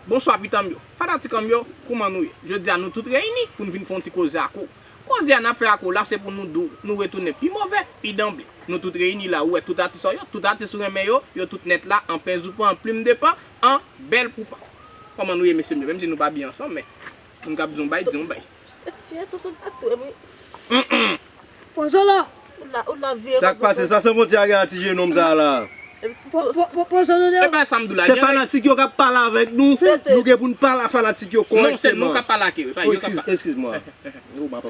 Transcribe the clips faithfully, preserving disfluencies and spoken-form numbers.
Bonswa pitanm yo. Fanatik an m yo, kouman nou ye? Jodi a nou tout reyini pou n vin fè yon ti koze ak ou. Koze a n ap fè ak ou la se pou nou di w nou retounen pi move, pi danble. Nou tout reyini la, ou wè tout atis an yo, tout atis ou renmen yo, yo tout nèt la, an pens ou pa, an plim de pa, an bèl pou pa. Kòman nou ye mesye m yo? Menm si nou pa byen ansanm, men moun k ap di yon bay, di yon bay. Mesye, tout tout mesye, wi. Pran Zola. Ou la, ou la vye. Sa k pase? Sa se Monti a gen a ti jenòm sa la. Pran, pran, pran, pran Zola. E pa sa m di w la, se fanatik yo k ap pale avèk nou. Nou gen pou n pale a fanatik yo kòrèkteman. Non, se nou k ap pale ak yo, e pa yo k ap pale. Eskiz mwen.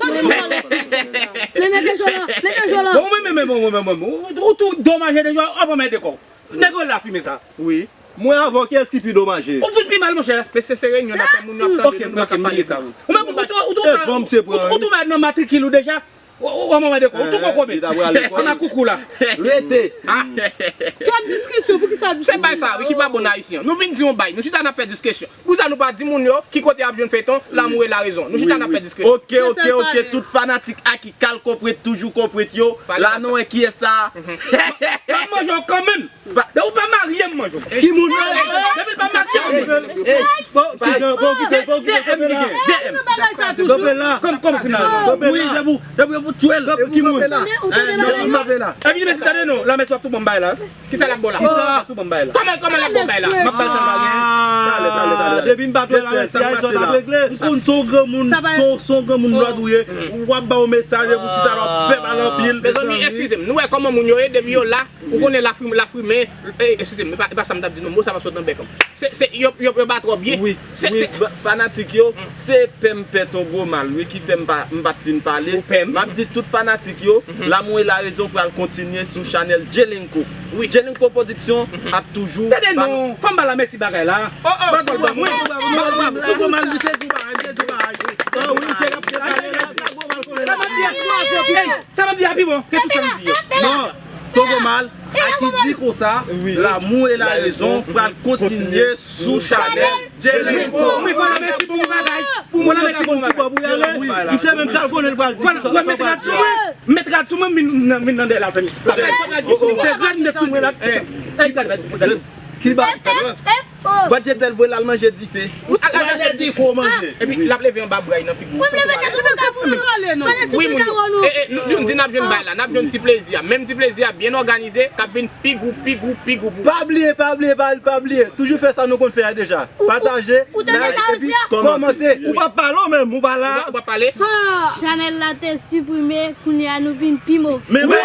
Sa nou pale? Mete Zola, mete Zola. Bon, men, men, men, bon, men, men, men, ou tou domaje deja, w ap anmède kò w. Nèg yo la fimen sa. Wi. Mwen avè w, kiyès ki pi domaje? Ou fout pi mal, monchè. Mesye, se reyinyon n ap fè, moun yo ap tande, moun yo ap pale. Ou menm, ou tou, ou tou, ou tou, ou tou mal nan matrikil ou deja. Ou, ou, ou, ou tou kokobe. Ann a koukou la. Rete. Kè diskisyon, poukisa diskisyon? Se bay sa, wi, ki pa bon Ayisyen. Nou vin di yon bay, nou chita n ap fè diskisyon. Poukisa nou pa di moun yo ki kote y ap jwenn feyton L'amour et la raison? Nou chita n ap fè diskisyon. Ok, ok, ok, tout fanatik Aki k al konprann toujou konprann yo. La nou wè kiyès sa. M ap manje w kanmenm. Depi w pa marye, m manje w. Ki moun nan? Depi l pa marye, m manje w. Bon, kijan, bon, kite, bon, kite, kanpe la. Kanpe la. Kòm, kòm si nan. Wi, depi, depi w tchwe l. Ki moun? Kanpe la. Epi mesye, tande non, Lamèsi w ap tou ban m bay la. Kisa l ap ba w la? Kisa? Tou ban m bay la. Kòman, kòman l ap ba w bay la? M ap bay sa l pa gen. Talè, talè, talè. Depi m pa t wè Lamèsi a, sa t ap regle. M konn se yon granmoun, se yon, se yon granmoun lòd ou ye. W ap ba w mesaj, epi w chita la, w ap fè mal anpil. Mezanmi, eskize m. Nou wè kòman moun yo ye, depi yo la, ou konnen lafrimen, lafrimen, e, eskize m, e pa, e pa sa m t ap di non, mo sa p ap sot nan bèk an m. Se, se, yo, yo, yo pa twò byen. Wi, wi, fanatik yo, se pè m pè Ton Gwo Mal, wi, ki fè m pa, m pa t fin pale. M ap di tout fanatik yo, L'amour et la raison pral kontinye sou chanèl Djelenko. Wi. Djelenko Production ap toujou. Tande non, fò m ba Lamèsi bagay la. Oh, oh, bagay mwen. Ton Gwo Mal, li se di bagay, li se di bagay. Sa m ap di a pi bon ke tout sa m di yo. Non. Ton Gwo Mal, Aki di konsa, L'amour et la raison pral kontinye sou chanèl Djelenko. Wi, fò Lamèsi pou bagay. Pou mwen, Lamèsi pou bagay. Wi, m se menm sa l konnen l pral di. Wè, met rad sou mwen. Met rad sou mwen, m vin nan dèyè la, zanmi. Se rad m met sou mwen la. Ey, gade, gade, gade. Ki ba? Bwat Jetèl voye l al manje dife. Ou al manje dife w manje. Epi l ap leve anba bra y nan figi w. Wi, moun yo. E, e, nou, nou di n ap jwenn bay la, n ap jwenn ti plezi a. Menm ti plezi a byen òganize, k ap vin pi gou, pi gou, pi gou pou ou. Pa bliye, pa bliye, pa, pa bliye. Toujou fè sa nou konn fè a deja. Pataje, like, epi kòmante. Ou p ap pale w menm, ou pa la. Ou p ap pale? Chanèl la te siprime, kounye a nou vin pi move. Men, men,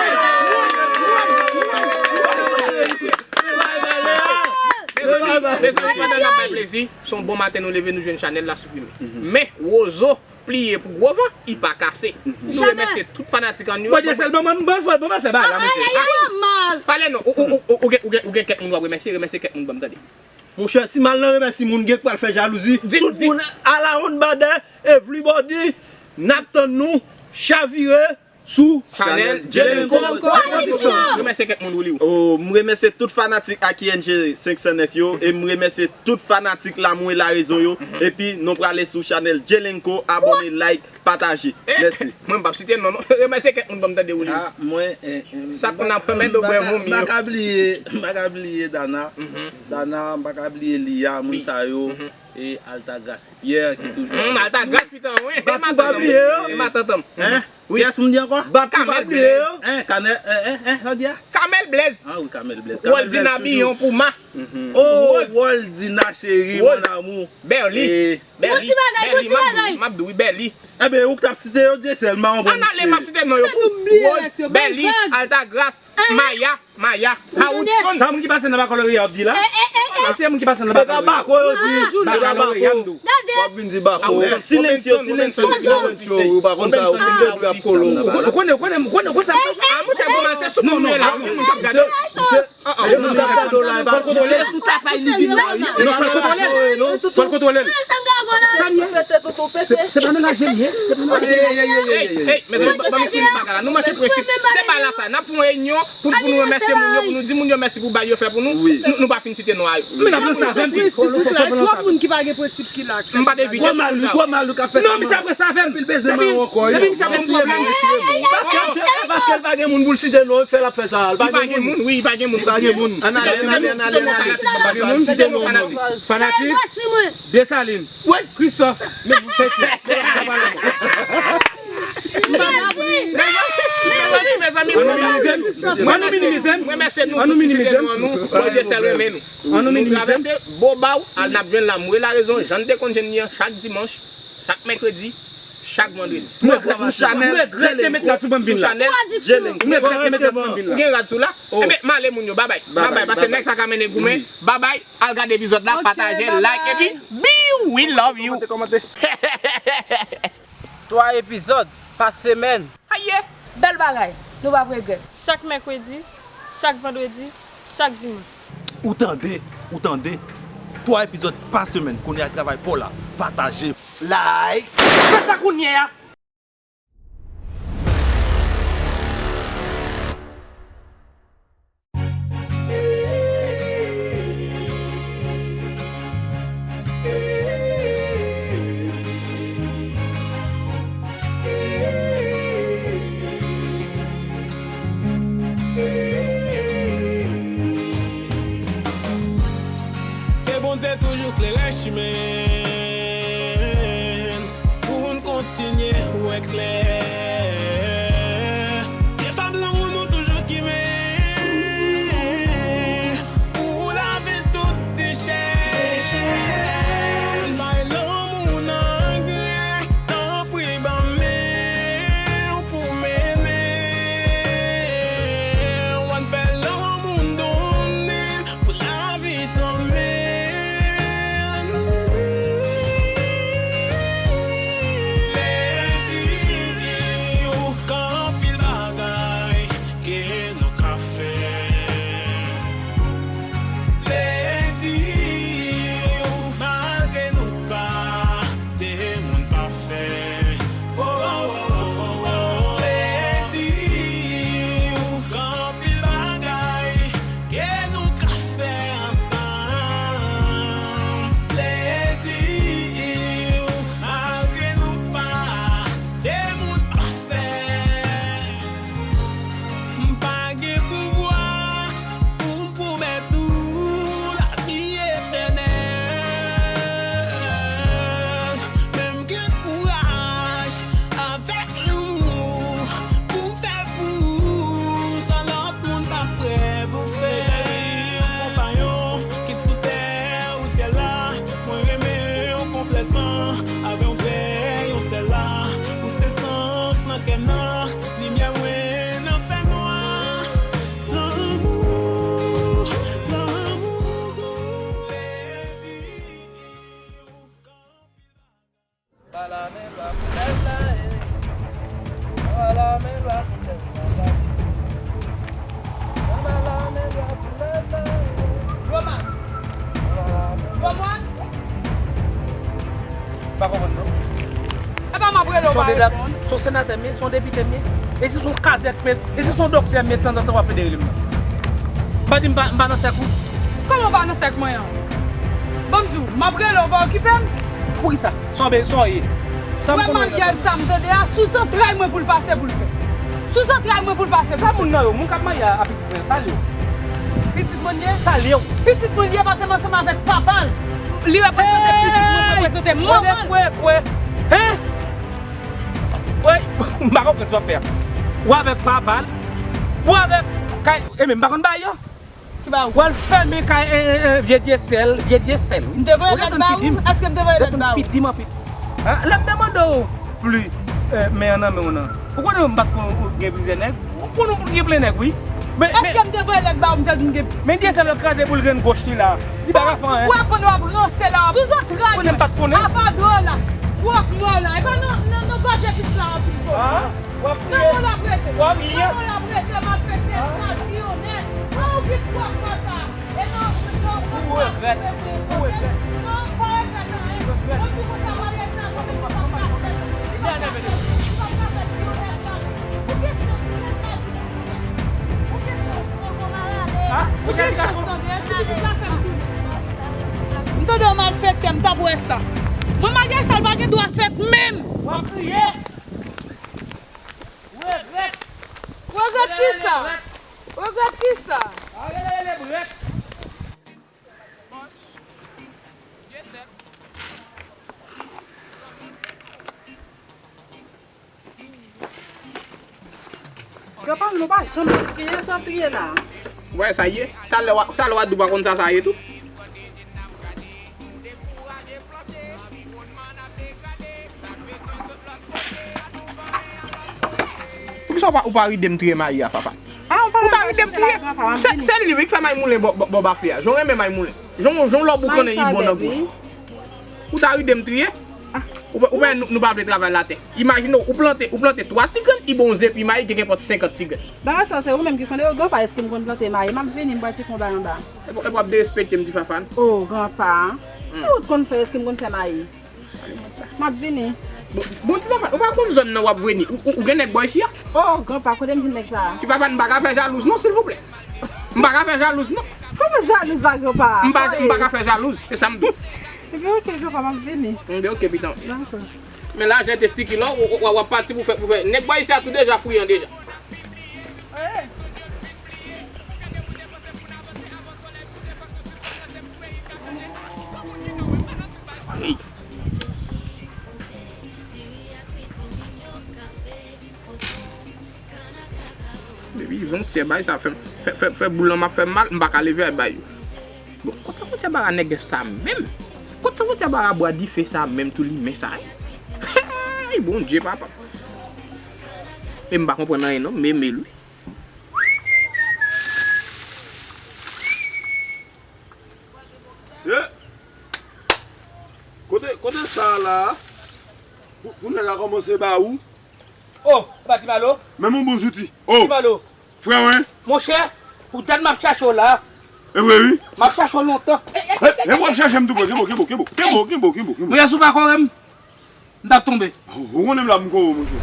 mezanmi, mezanmi, pandan n ap bay plezi, se yon bon maten nou leve, nou jwenn chanèl la siprime. Men, wozo pliye pou gwo van, li pa kase. Nou remèsye tout fanatik an nou yo. Bon, Dyesèl, bon, bon, bon, bon, bon, fè bagay la, mesye. Pale non, ou, ou, ou, ou, ou gen, ou gen, ou gen kèk moun w ap remèsye, remèsye kèk moun ban m tande. Monchè, si m al nan remèsye moun, gen k pral fè jalouzi. Tout moun ala wonn badè, everybody, n ap tann nou, chavire. Sou chanèl Djelenko Pwodiksyon. Remèsye kèk moun, Willy. Oh, m remèsye tout fanatik A K N G senk san nèf yo, e m remèsye tout fanatik L'amour et la raison yo. Epi, nou prale sou chanèl Djelenko, abòne, like, pataje. Mèsi. Mwen, m p ap site non, non. Remèsye kèk moun, ban m tande, Willy. Ah, mwen, eh, eh, sa konn ap mèt do bwè vomi. M pa ka bliye, m pa ka bliye Dana. Dana, m pa ka bliye Lia, moun sa yo. E Altagras Pierre ki toujou. Altagras, pitan, wi. Batou pa bliye yo. E matant an. Hein? Wi. Kiyès m di ankò? Batou pa bliye yo. Hein, Kanè, hein, hein, hein, sa w di a? Kamèl Blaise. Ah wi, Kamèl Blaise. Wòldina Biyon pou ma. Oh, Wòldina chérie, mon amour. Berly. Berly. Berly, m ap di w, m ap di w, wi, Berly. Enben, ou k t ap site yo, Dyesèl, m pa konprann. Ann ale, m ap site non yo pou Rose, Berly, Altagras, Maya. Maya, Howardson. Sa moun ki pase nan Baccalauréat ap di la? Èske moun ki pase nan Baccalauréat? Bako yo di. Baccalauréat, m di w. W ap vin di Bako. Silencio, silencio, silencio. Ou pa konn sa, ou vin de ap kolo. Ou konnen, ou konnen, ou konnen, ou konnen sa. Ah, monchè, kòmanse sou moun ou ye la. Ou moun k ap gade. E moun k ap gade w la, e pa. Se sou tapay li vin la, wi. Non, fò l kontwole l. Fò l kontwole l. Sa m ye? Se, se pa nan laje m ye. Se pa nan laje m ye. Ey, ey, ey, mezanmi, ban m fini bagay la. Nou manke prensip. Se bagay la sa. N ap fè yon reyinyon pou, pou nou remèsye moun yo, pou nou di moun yo mèsi pou bagay yo fè pou nou. Nou, nou pa fin site non a yo. Men n ap lanse avè m. Twa moun ki pa gen prensip ki la. M pa te vide. Gwo mal, gwo mal, nou ka fè sa. Non, misye ap pran sa avè m. Depi l beze mawon kò yo. Depi misye ap pran pwoblèm. Paske, paske l pa gen moun pou l site non, fè l ap fè sa. Li pa gen moun, wi, li pa gen moun. Li pa gen moun. Ann ale, ann ale, ann ale, ann ale. Fanatik, Desalin. Wi. Christophe, men Peti. Mezanmi, mezanmi, mezanmi, mwen remèsye nou, mwen remèsye nou pou site nou an nou. Bondye sèl renmen nou. Nou travèse Bobaw, al n ap jwenn la. Mwen la rezon, jan n te konn jwenn li an, chak dimanch, chak mèkredi, chak vandredi. Sou chanèl Jelen. Sou chanèl Jelen. Ou gen rad sou la? Ebyen, m ale moun yo, babay. Babay, paske nèg sa ka mennen goumen. Babay, al gade epizòd la, pataje, like, epi biw, we love you. Kòmante, kòmante. Twa epizòd pa semèn. Aye! Bèl bagay, nou p ap regrèt. Chak mèkredi, chak vandredi, chak dimanch. Ou tande, ou tande. Twa epizòd pa semèn, kounye a travay pa w la, pataje. Like. Fè sa kounye a! Ke Bondye toujou klere chimen n, pou n kontinye wè klè. Ke fab lanmou nou toujou kimen, pou lave tout dechè. Bay lanmou nan grenn, tanpri ban men w pou mennen w. Ann fè lanmou donnen pou lavi tanmen. Lè di yo gen anpil bagay ke nou ka fè. Lè di yo malgre nou pa de moun pafè. Oh, oh, oh, oh, oh. Lè di yo gen anpil bagay ke nou ka fè ansanm. Lè di yo malgre nou pa de moun pafè. M pa gen pouvwa pou m pwomèt ou lavi etènèl, men m gen kouraj avèk lanmou pou m fè l pou ou, sa lòt moun pa prè pou fè. Mezanmi, yon konpayon, kit sou tè ou syèl la, mwen renmen w konplètman, avè w m fè yon sèl la, ou se sant nan kè m nan. Limyè mwen nan fènwa. Lanmou, lanmou. Roman. Roman. Pa konprann non. Epa m ap rele w pa reponn. Se yon senatè m ye, se yon depite m ye. E si se yon kazèk m ye, e si se yon doktè m ye, tanzantan w ap plede rele m nan. Pa di m pa, m pa nan sèk ou. Kòman w pa nan sèk mwen an? Ban m di w, m ap rele w, w pa okipe m. Poukisa? Sa w be-, sa w ye? Sa m konnen. Wè maryaj sa m tande a, sou zantray mwen pou l pase pou l fè. Sou zantray mwen pou l pase pou l fè. Sa moun nan yo, moun k ap marye a, a pitit mwen, sa l yo. Pitit mwen ye? Sa l yo. Pitit mwen li ye paske m ansanm avèk papa l. Li reprezante pitit mwen, reprezante manman l. Kwè, kwè. Hen? Woy, m pa konprann sa w ap fè a. Ou avèk papa l, ou avèk kay, e men m pa konn bagay yo. Ki bagay? Ou al fèmen kay, e, e, e, vye Dyesèl, vye Dyesèl, wi. M te voye lèt ba ou? Èske m te voye lèt ba ou? Ou fè m fidem anpil. Lè m te mande w pli, e, men an nan men w nan. Ou konnen m pa t konn gen plizyè nèg. Ou konnen m gen plen nèg, wi. Men, men, èske m te voye lèt ba ou, m te di m gen? Men Dyesèl kraze boul grenn goch li la. Li pa ka fè anyen. Ou aprann w ap ranse la. Sou zantray mwen. Konnen m pa t konnen. Avadra w la. Kwòk mò w la. E pa nan, nan, nan gòj epis la anpil fò. Ah, w ap kriye. Nan mò w la prete. W ap kriye. Nan mò w la prete, malfektè, sal, griyonè. An, ou gen kwòk mò sa. E nan, nan, ou regrèt. Ou regrèt. Non, pa regrèt anyen. Regrèt. Mwen di w konsa. M t ap wè sa. Mwen, maryaj sa, l pa gen dwa fèt menm. W ap kriye. Ou regrèt. Regrèt ki sa? Regrèt ki sa? A rele, rele brèt. Granpa, nou pa janm kriye san kriye la. Ou wè sa ye? Talè w a, talè w a di w pa konn sa sa ye tou. Poukisa w pa, ou pa ride m triye mayi a, Fafane? Ah, ou pa Ou ta ride m triye. Se, se li wi k fè mayi moulen bò, bò, bò bafle a. Jan w renmen mayi moulen. Jan, jan w lè w boukannen li bon nan gouch. Ou ta ride m triye? Ou, ou wè nou, nou pa vle travay latè. Imajine w, ou plante, ou plante twa ti grenn, li ba w zepi mayi, gen kenpòt senkant ti grenn. Bagay sa, se ou menm ki konn yo, granpa, èske m konn plante mayi? M ap vini, m pral tcheke yon bagay anba. Epi, epi w ap derespekte m, ti Fafane. Oh, granpa. Se ou t konn fè, èske m konn fè mayi? M ap vini. Bon, bon, ti Fafane, ou pa konn zòn nan w ap vini. Ou, ou, ou gen nèg bò isi a? Oh, granpa, kote m jwenn nèg sa a? Ti Fafane, m pa ka fè jalouz non, silvouplè. M pa ka fè jalouz non. Kòman jalouz la, granpa? M pa, m pa ka fè jalouz, se sa m di w. Ebyen, oke, granpa, m ap vini. Ebyen, oke, pitan. Dakò. Men lajan te stiki la, w, w, w ap pati pou fè, pou fè. Nèg bò isi a tou deja friyan deja. Depi yon ti bagay sa fè, fè, fè, fè boul nan m ap fè m mal, m pa ka leve al bay yo. Bon, kot sa fouti a bara nèg sa menm? Kot sa fouti a bara bwa dife sa menm tou limen sa, hein? Hey, Bondye, papa. E m pa konprann anyen non, m eme l wi. Se kote, kote sa la pou, pou nèg la kòmanse ba ou. Oh, e pa Ti Malo? Menm yon bon zouti. Oh, Ti Malo. Frè mwen. Monchè, pou dat m ap chache w la. E vre wi. M ap chache w lontan. E, e, e, e, w ap chache m tou prè. Kenbe w, kenbe w, kenbe w. Kenbe w, kenbe w, kenbe w, kenbe w. Monchè, si w pa kore m, m t ap tonbe. Ou, ou konnen m la pou m kore w, monchè.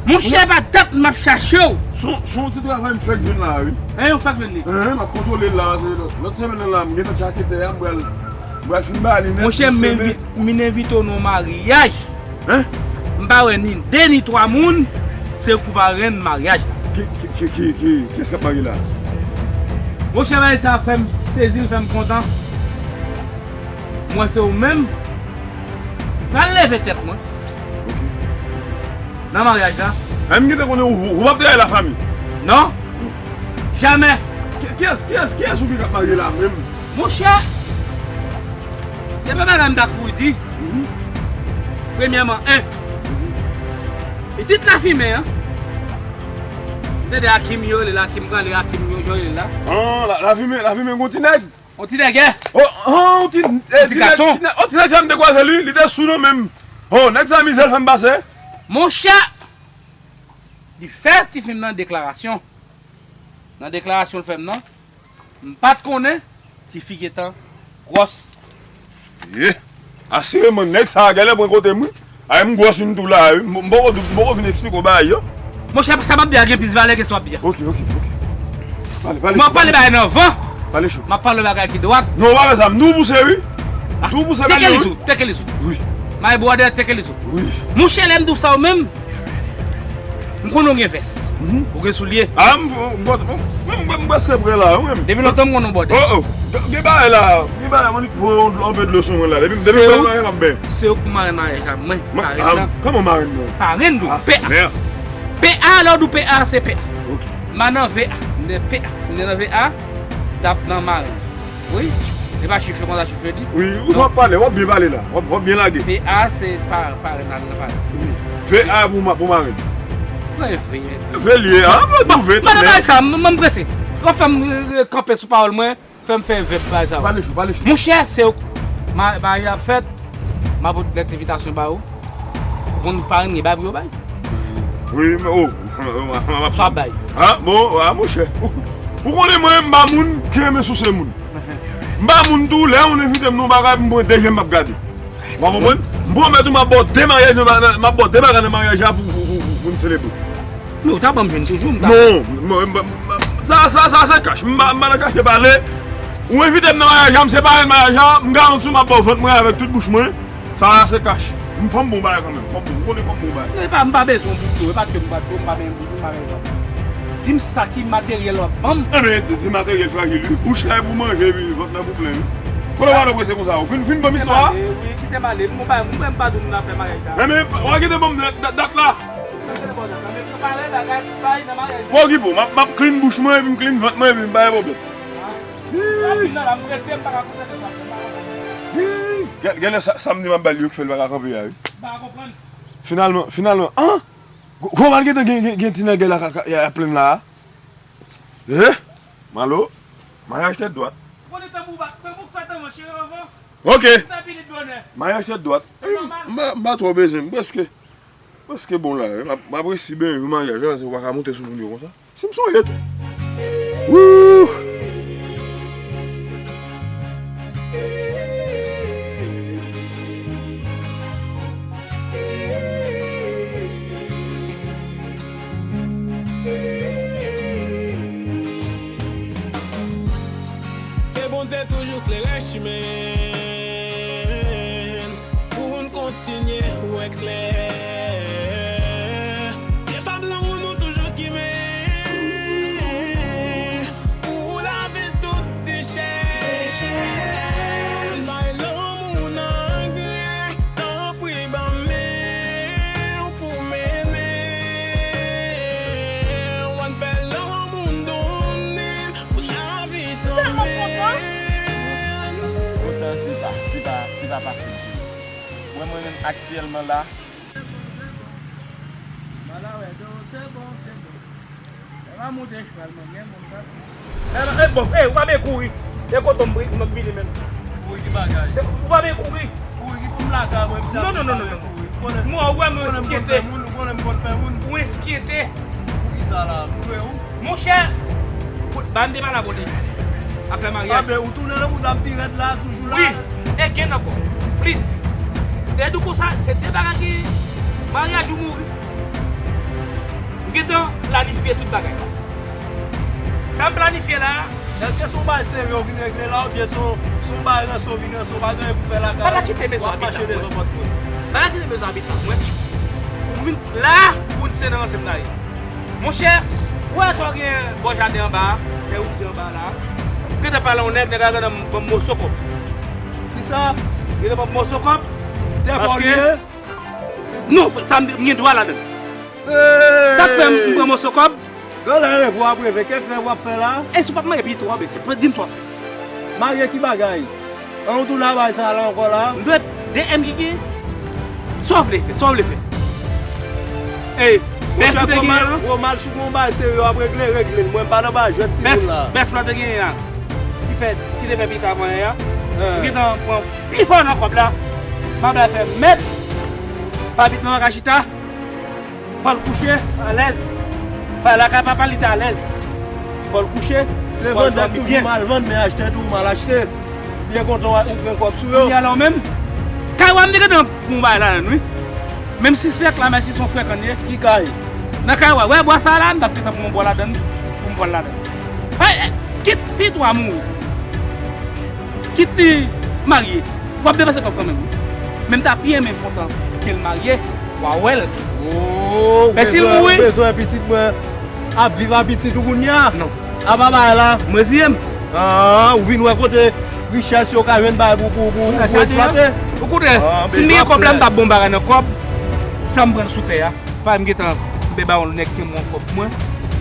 Monchè, pa dat m ap chache w. Se yon, se yon ti travay m fèk jwenn la, wi. Hein, ou fèk jwenn li? Hein, m ap kontwole l la, se lòt, lòt semèn nan la, m gentan tchake tè a, m pral, m pral fin ba li nèt. Monchè, m envi-, m vin envite w nan yon maryaj. Hein? M pa wè ni de ni twa moun, se ou k pou parenn maryaj la. Ki, ki, ki, ki, ki, kiyès k ap marye la? Monchè, bagay sa fè m sezi, l fè m kontan. Mwen se ou menm. M pral leve tèt mwen. Ok. Nan maryaj la. Ay, m gentan konnen ou, ou, ou p ap trayi lafanmi. Non. Jamè. Ki, kiyès, kiyès, kiyès ou gen k ap marye la menm? Monchè, se pa bagay m ta kouri di. Mhm. Premyèman, en. Mhm. Pitit Lafimen an. M tande Akim yo rele l Akim, prale Akim yo, jan yo rele l la. Ah, la, Lafimen, Lafimen gon ti nèg. On ti nèg, eh? Oh, oh, on ti, eh, ti nèg, ti nèg, on ti nèg sa m te kwaze li, li te sou non menm. Oh, nèg sa mizè l fè m pase. Monchè, li fè tifi m nan deklarasyon. Nan deklarasyon l fè m nan, m pa t konnen tifi gentan gwòs. Ye. Asireman, nèg sa a genlè pran kote m wi. Ay, m gwòs youn tou la wi. M, m poko, m poko fin eksplike w bagay yo. Monchè, sa m ap di a gen plis valè ke sa w ap di a. Ok, ok, ok. Pale, pale. M ap pale bagay nan van. Pale cho. M ap pale bagay ki dwat. Non, w pa fè sa. Nou pouse wi. Nou pouse. Teke li sou, teke li sou. Wi. My brother, teke li sou. Wi. Monchè, lè m di w sa ou menm, m konnen w gen vès. Mhm. Ou gen soulye. Ah, m, m, m, m, m, m prèske prè la, wi. Depi lontan m konnen w bòdè. Oh, oh. Gen bagay la, gen bagay, mwen voye yon, yon pè dlo sou mwen la. Depi, depi m fè bagay m ap bè. Se ou k pou marenn maryaj la, mwen, parenn nan. Kòman marenn nan? Parenn nou, P A. P A, lè w di w P A, se P A. Ok. M pa nan V A, m nan P A. M te nan V A, m t ap nan marenn. Wi, e pa chif yo konsa chif yo di. Wi, ou w ap pale, w ap byen pale la. W ap, w ap byen lage. P A se pa, parenn nan, nan parenn. Wi. V A pou ma-, pou marenn. Mwen V A. V A li ye, ah, mwen tou V A tou, men. Bagay sa, m, m prese. W ap fè m, euh, kanpe sou pawòl mwen, fè m fè vèb bagay sa. Pale cho, pale cho. Monchè, se ou, ma-, bagay la ap fèt, m ap pote lèt envitasyon ba ou. Ou konn parenn gen bagay pou yo bay. Wi, men, oh, m ap bay. Ah, bon, ah, monchè. Ou konnen mwen, m pa moun ki renmen souse moun. M pa moun tou, lè yon envite m nan yon bagay, m pran de je m ap gade. Ou pa konprann? M pwomèt ou, m ap ba w de maryaj, m ap ba w de bagay nan maryaj la pou, pou, pou, pou, pou n selebre. Men ou ta ban m jwenn toujou, m ta. Non, m, m, m, m, sa, sa, sa se kach. M pa, m pa nan kache pale. Ou envite m nan maryaj la, m separe l maryaj la, m garanti w m ap ba w vant mwen avèk tout bouch mwen. Sa a se kach. M fò m bon bagay kanmenm. Fò m bon, m konnen fò m bon bagay. E pa, m pa bezwen w bout tou, e pa ke m bat tou, m pa bezwen bout tou, m pa bezwen vant. Di m sa ki materyèl w ap ban m. Enben, di, di materyèl frajil, wi. Bouch la e pou manje, epi vant la pou plen, wi. Kote w ale prese konsa? Ou fin, fin ban m istwa a? Kite m ale, wi, kite m ale. M pa, m pa, m pa doun nan afè maryaj la. Enben, w a kite ban m dat, dat, dat la. Mwen kite ban w dat la, men prepare bagay, bagay nan maryaj la. Pa okipe w, m ap, m ap clean bouch mwen, epi m clean vant mwen, epi m pa gen pwoblèm. Sa vin nan la, m prese, m pa ka konsantre, m pa ka konsantre. Gen, genlè sa, sa m di m ap ba l yo k fè l pa ka kanpe a, wi. M pa ka konprann. Finalman, finalman, an! Gwo, gwo mal gentan gen, gen, gen ti nèg la ka, ka, y a, y a plenn la a. Eh! Malo, maryaj tèt dwat. Ou konnen tanbou bat, tanbou k fè tanbou chire anvan. Ok. Ou fè pilit bonè. Maryaj tèt dwat. Se nòmal. M pa, m pa twò bezwen, m prèske, prèske bon la, wi. M ap, m ap resi benyen jou maryaj la, paske ou pa ka monte sou moun yo konsa. Si m sonje tou. Wouh! Ke Bondye toujou klere chimen n. Pou n kontinye wè klè. Ke fam lanmou nou toujou kimen. Pou lave tout dechè. Bay lanmou nan grenn, tanpri ban men w pou mennen. W ann fè lanmou donnen pou lavi tanmen. Kontan se pa, se pa, se pa fasil. Wè mwen menm aktyèlman la. Mwen la wè do, se bon, se bon. Lè m a monte chwal mwen, gen moun k ap. E, e, bon, e, ou pa byen kouri. E kote m pri-, m ap vini menm. Kouri ki bagay? Se, ou pa byen kouri. Kouri ki pou m lakay mwen, epi sa. Non, non, non, non, non. Konnen, mwen, ou wè mwen konnen m konn enkyete. Fè moun, ou konnen m konn fè moun. Ou enkyete. Pou ki sa la? Pou e ou? Monchè, kout, ba m te pale a kote. Afè maryaj. Anben, ou tounen nan mouda m pi rèd la, toujou la. Wi, e gen ankò. Plis. Te di w konsa, se de bagay ki maryaj ou mouri. M gentan planifye tout bagay la. Sa m planifye la. Èske se yon bagay serye w vin regle la, oubyen se yon, se yon bagay ranse w vin ranse, w pa gen anyen pou fè lakay ou, w ap mache devan pòt moun? Pa ta kite bezwen abit la pou mwen. Pa ta kite bezwen abit la pou mwen. Ou vin la, ou se nan ranse m ta ye. Monchè, ou wè sa w gen bò jaden anba a, lè ou di anba la. Ou gentan pale yon nèg, nèg la gentan ban m moso kòb. Kisa? Gentan ban m moso kòb. Dèfò l ye? Non, sa m, m gen dwa ladan l. Sa k fè m, m pran moso kòb. Gade rèv w ap reve, kèk rèv w ap fè la? E si w p ap mande pito, se pa di m sa w ap fè. Marye ki bagay? An nou tounen a bagay sa la ankò la? M dwe de M ki gen. Sa w vle fè? Sa w vle fè? Ey, bèf ou te genyen an? Romal, si w gen yon bagay serye w ap regle, regle l. Mwen m pa nan bagay jwèt timoun la. Bèf la w te genyen an. Ki fè, ki te fè pita avan yè a. M gentan pran pifò nan kòb la. M ap la fè mèt. Papit nan ka chita. Fò l kouche alèz. Lakay papa li te alèz. Fò l kouche. Se vann nèg toujou mal vann, men achte tou mal achte. Byen kontan ou pran kòb sou yo. Kounye a la ou menm. Kay wa m te gentan pran yon bagay ladann wi. Menm sispèk la, men si se yon frekan li ye. Ki kay? Nan kay wa. Wè bwa sa la, m t ap gentan pran yon bwa ladann pou m pran l ladann. Hey, kit pito a mouri. Kit li marye. W ap depanse kòb kanmenm wi. Men m ta pi renmen kontan ke l marye, w a wè l. Men si l mouri. Ou bezwen pitit mwen ap viv a pitit ou kounye a? Non. Apa bagay la? M reziye m. Ah, ou vin wè kote richès yo ka jwenn bagay pou, pou, pou, pou eksplwate? Ou koute, si m te gen kòb la, m t ap bon bagay nan kòb. Sa m pran sou tè a. Pa m gentan, m te ba yon nèg ki gen yon kòb pou mwen.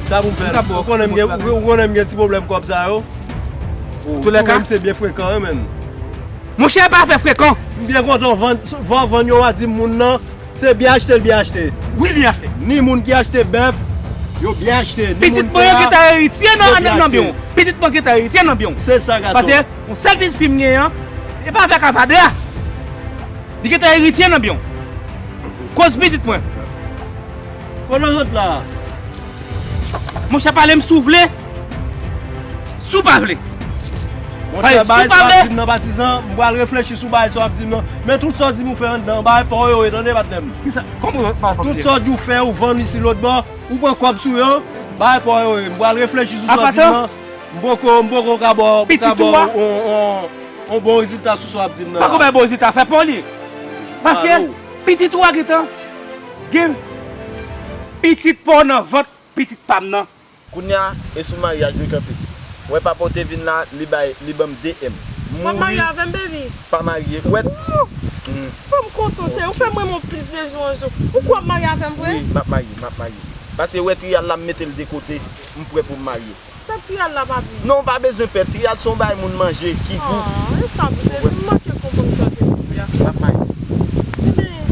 Sa pou m fè? Ou konnen m gen, ou konnen m gen ti pwoblèm kòb sa yo. Toulèka. Ou menm se byen frekan wi menm. Monchè, pa fè frekan. M byen kontan w vann, van vann yo w a di m moun nan, se byen achte l byen achte. Wi, byen achte. Ni moun ki achte bèf, yo byen achte. Ni moun pè a, yo byen achte. Pitit mwen gentan eritye nan, nan byen w. Pitit mwen gentan eritye nan byen w. Se sa, gason. Paske yon sèl pitit fi m genyen an, e pa avèk avadra. Li gentan eritye nan byen w. Koz pitit mwen. Kote w sot la? Monchè, pale m si w vle. Si w pa vle. Monchè, bagay sa w ap di m nan, patizan, m pral reflechi sou bagay sa w ap di m nan. Men tout sa w di m ou fè anndan, bagay pa w yo ye, tande, patnè m. Kisa? Kòman bagay pa w yo ye? Tout sa w di w fè, ou vann isi lòt bò, ou pran kòb sou yo, bagay pa w yo ye. M pral reflechi sou sa w di m nan. M poko, m poko ka ba w, ka ba w on, on, on bon rezilta sou sa w ap di m nan la. Pako bay bon rezilta, fè pa w li. Paske pitit ou a gentan gen pitit pa w nan vant pitit pa m nan. Kounye a, e sou maryaj nou kanpe. Wè papa w te vin la, li bay, li ban m de M. W ap marye avè m, baby? Pa marye. Wè. Ban m kontan, cheri. Ou fè m renmen w plis de jou an jou. Ou kwè w ap marye avè m vre? Wi, m ap marye, m ap marye. Paske wè triyal la, m mete l de kote, m prè pou m marye. Sa triyal la pa vre? Non, w pa bezwen pè. Triyal se yon bagay moun manje ki gou. Ah, e sa vre. M manke konprann sa w te di a. M ap marye. Ebyen,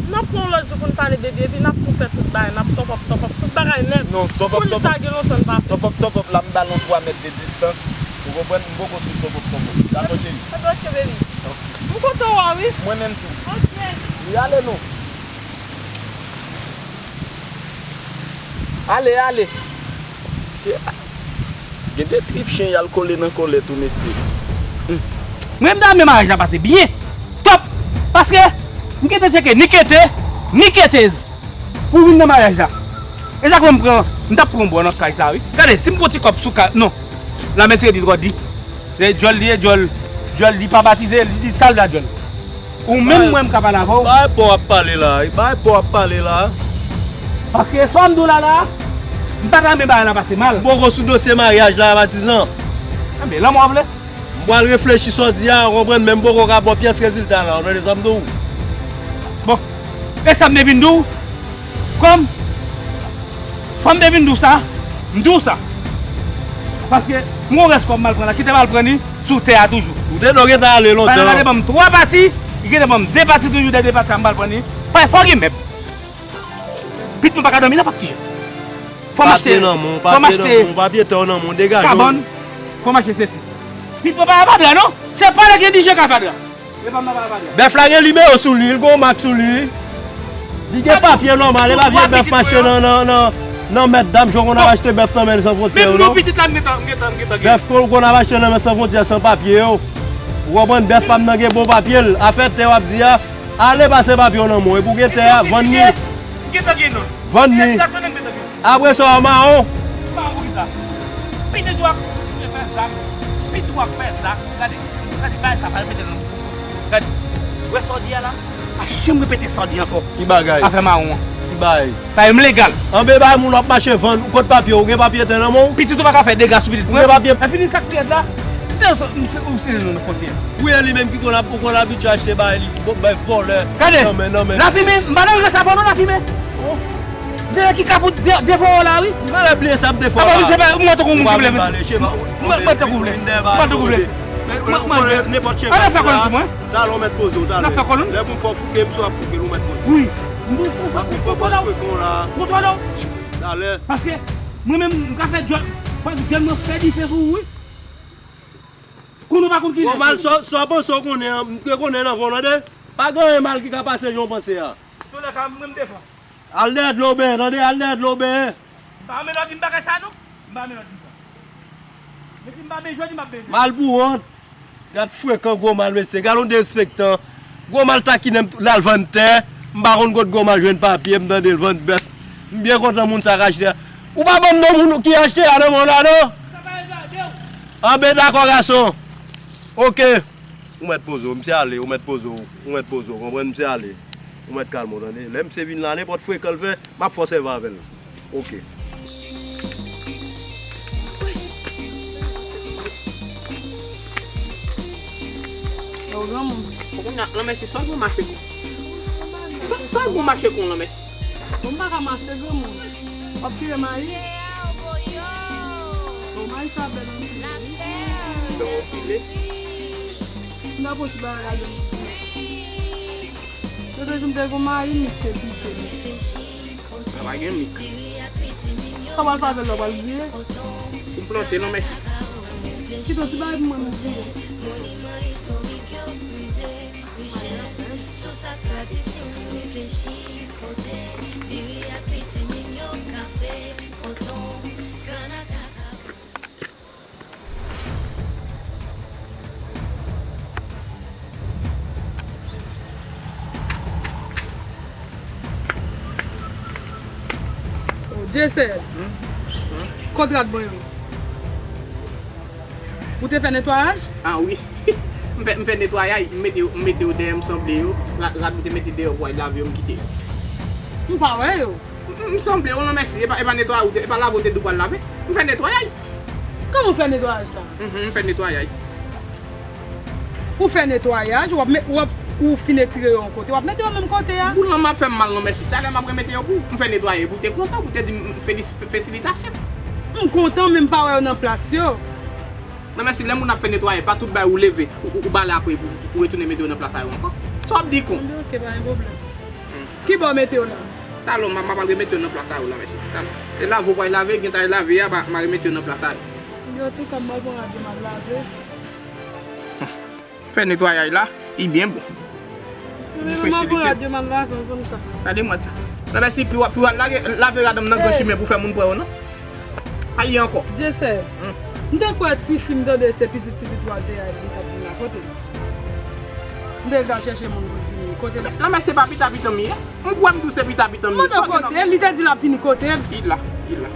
n ap pran yon lòt jou pou n pale, baby, epi n ap tou fè tout bagay, n ap top up, top up, tout bagay nèt. Non, top up, top up. Sa gen lontan n pa fè. Top up, top up la, m ba l yon twa mèt de distans. Ou konprann? M poko sou top up, top up. Dakò, cheri? Ebyen, ok, baby. Ok. M kontan wè w, wi. Mwen menm tou. Ok. Wi, ale non. Ale, ale. Se, gen de trip chen y al kole nan kòlèt ou, mesye. Hmm. Mwen, m ta renmen maryaj la pase byen. Top! Paske m gentan tcheke ni kete, ni ketez pou vin nan maryaj la. E sa k fè m pran, m t ap pran bò nan kay sa, wi. Gade, si m pran ti kòb sou kay, non. La mèsi di twò di. Se djòl li ye, djòl. Djòl li pa batize, li di sa l vle a djòl. Ou menm mwen m ka pale avè w. Bay pa w ap pale la, bay pa w ap pale la. Paske sa m di w la la, m pa ta renmen bagay la pase mal. M poko sou dosye maryaj la, patizan. Enben, lanmò w vle? M pral reflechi sa w di a, w konprann, men m poko ka ba w pyès rezilta la, w tande sa m di w? Bon, e sa m te vin di w? Kòm, kòm m te vin di w sa, m di w sa. Paske m gon rès kòb m al pran la, kite m al pran li sou tè a toujou. Ou te dwe gentan ale lontan. Bagay la te ban m twa pati, li gentan ban m de pati toujou, de, de pati sa m pral pran li. Pa, fò gen mèb. Pit mwen pa ka dòmi nenpòt kijan. Fò m achte, fò m achte papye tè w nan men w, degaje w. Kabann, fò m achte sesi. Pit mwen pa ka fè dra non. Se pa lè gen dijen ka fè dra. Bèf la gen nimewo sou li, li gon mak sou li. Li gen papye nòmal, e pa vye bèf mache nan, nan, nan, nan mèt dam, jan w konn ap achte bèf nan men San Fwontyè yo, non. Bèf kon w konn ap achte nan men San Fwontyè san papye yo. Ou konprann, bèf pa m nan gen bon papye l. Afè tè w ap di a, ale pase papye w nan men w, epi w gen tè a, vann li. Vann li. Apre sa, w a mawon. M pa konn poukisa. Pitit ou a fè zak. Pitit ou a fè zak. Gade, gade, bagay sa pa repete nan bouch ou. Gade. Wè sa w di a la? Pa janm repete sa w di ankò. Ki bagay? Afè mawon an. Ki bagay? Bagay m legal. Anben bay moun w ap mache vann, ou pot papye, ou gen papye tè nan men w? Pitit ou pa ka fè dega sou pitit mwen. Ou gen papye? Lè fini sa k pi rèd la. Ou se nou nan fwontyè. Wi, e li menm ki konn ap, ou konn abitye achte bagay li, bay vòlè. Gade, nan men, nan men. Lafimen, m pa nan rès avè w non, Lafimen. Dèyè ki kapot de, devan w la, wi. M pa bliye sa ap devan w la. Apa, wi, se pa, mwen tankou moun ki vle vle. Mwen tankou vle. Mwen tankou vle. Nenpòt chen. An ap fè kòlonn sou mwen. Talè w mèt poze w, talè. N ap fè kòlonn. Lè pou m fè w fouke, m sou ap fouke l, ou mèt poze w. Wi. M pou, pou, pou, pou, pou, pou, pou, talè. Paske mwen menm, m ka fè djòl, paske djòl mwen fè dife sou ou, wi. Konnen w pa konn ki lè. Gwo mal, sa, sa w panse w konnen an, m te konnen nan fon, tande. Pa gen anyen mal ki ka pase jan w panse a. Toulèka, mwen m defan. Al dèyè dlo benyen, tande, al dèyè dlo benyen. M pa renmen lè w di m bagay sa non. M pa renmen lè w di m sa. Men si m pa benyen jodi, m ap benyen jodi. Mal pou wont. Gad frekan gwo mal, mesye. Gad yon derespektan. Gwo mal takinen m, l al vann tè. M pa konn kot gwo mal jwenn papye, m tande l vann bèf. M byen kontan moun sa k achte a. Ou pa ban m non moun ki achte a nan men w la non. Anben dakò gason. Oke. Ou mèt poze w, misye ale, ou mèt poze w, ou mèt poze w, konprann, misye ale. Ou mèt kalme w, tande. Lè misye vin la, nenpòt frekan l fè, m ap fè w sèvi avè l. Oke. Yo, granmoun. Bon, kounye a, lanmèsi, sa w gen w mache kon? Sa, sa w gen w mache kon, lanmèsi? Bon, m pa ka mache, granmoun. W ap kite mayi? Bon, mayi sa bèl anpil wi. Bèl anpil wi. M ta pran ti bagay ladan. Lòt jou m te gon mayi, m te pike. Sa pa gen mik. Sa w pral fè avè l la, w pral griye? Ou plante non, mèsi. Kite yon ti bagay pou mwen, m griye. Oh, J C L. Kontra t mwen yo. Ou te fè netwayaj? Ah wi. M fè, m fè netwayay, m mete yo, m mete yo dèyè, m sanble yo. Rad, rad ou te mete deyò pou w al lave yo, m kite yo. M pa wè yo. M, m sanble yo, lanmèsi. E pa, e pa netwayay ou te, e pa lave ou te di w pral lave. M fè netwayay. Kòman w fè netwayaj la? Mhm, m fè netwayay. Ou fè netwayaj, w ap met, w ap, ou fin etire yo yon kote, w ap mete yo menm kote a. Boul nan m ap fè m mal, lanmèsi. Talè m ap remete yo pou ou. M fè netwaye pou ou te kontan, pou ou te di m felis-, fe-, fesilitasyon. M kontan, men m pa wè yo nan plas yo. Lanmèsi, lè moun ap fè netwaye, pa tout bagay ou leve, ou, ou, ou bale apre, pou ou retounen mete yo nan plas a yo ankò. Sa w ap di kon? Ebyen, oke, pa gen pwoblèm. Kibò w mete yo la? Talè m, m ap al remete yo nan plas a yo, lanmèsi. Talè. E lave w pral lave, gen tan e lave a, m a remete yo nan plas a yo. Ebyen, antouka, m al pran rad yo, m al lave. Fè netwayaj la, li byen bon. Ebyen, m al pran rad yo, m al lave, m konn sa. Gade mwen sa. Lanmèsi, pou w, pou w al lave, lave rad nan gran chimen pou fè moun pran w, non? Ayi ankò. Djessel, m te kwè tifi m tande se pitit pitit ou a te a li t ap vin la. Kote l? M te deja chèche moun pou l vini. Kote l? Lanmèsi, se pa pita pitan m ye. M kwè m di w se pita pitan m ye. Mande kote l, li te di l ap vini kote l. Li la, li la,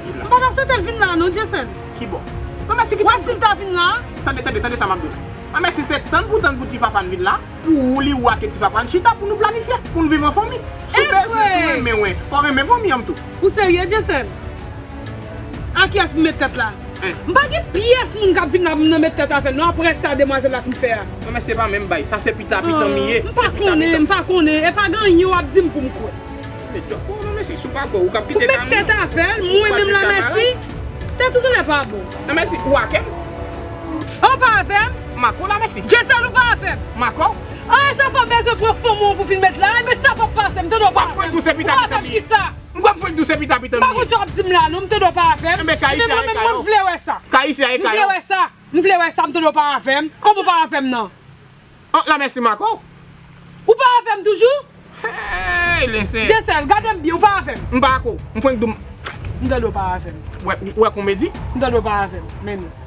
li la. M pa ta swete l vin la non, Djessel. Kibò? Lanmèsi, kite m. Wè si l ta vin la. Tande, tande, tande sa m ap di w la. Lanmèsi, se tann pou tann pou ti Fafane vin la. Pou ou li ou a ke ti Fafane chita pou nou planifye, pou nou viv an fanmi. Si w bezwen, si w renmen, wi. Fò w renmen fanmi an m tou. Ou serye, Djessel? A kiyès m met tèt la? M pa gen pyès moun k ap vin la pou m nan met tèt avè l non, aprè sa demwazèl la fin fè a. Non, men se pa menm bay. Sa se pita pitan m ye. M pa konnen, m pa konnen. E pa gen anyen w ap di m pou m kwè. Men djòb pou ou non, mesye, si w pa kwè, ou k ap kite kay mwen. Pou m met tèt avè l, mwen menm la, mèsi. Tèt ou genlè pa bon. Non, mèsi, ou ake m? Ou pa avè m? M ake w la, mèsi. Djessel, ou pa avè m? M ake w. An, sa fò bezwen pran fanm ou pou vin met la. Ebyen, sa p ap pase, m tande w pa avè m. Ou pa avè m kisa? M kwè m fwenk di w se pita pitan m ye. M pa konn sa w ap di m la, non, m tande w pa avè m. Ebyen, kay isi a e kay ou. Mwen menm, mwen vle wè sa. Kay isi a e kay ou. M vle wè sa. M vle wè sa, m tande w pa avè m. Kòman w pa avè m nan? An, lanmèsi m ake w. Ou pa avè m toujou? Hey, Lensè. Djessel, gade m byen, ou pa avè m. M pa ake w. M fwenk di w m. M tande w pa avè m. Wè, wè komedi? M tande w pa avè m. Men nou.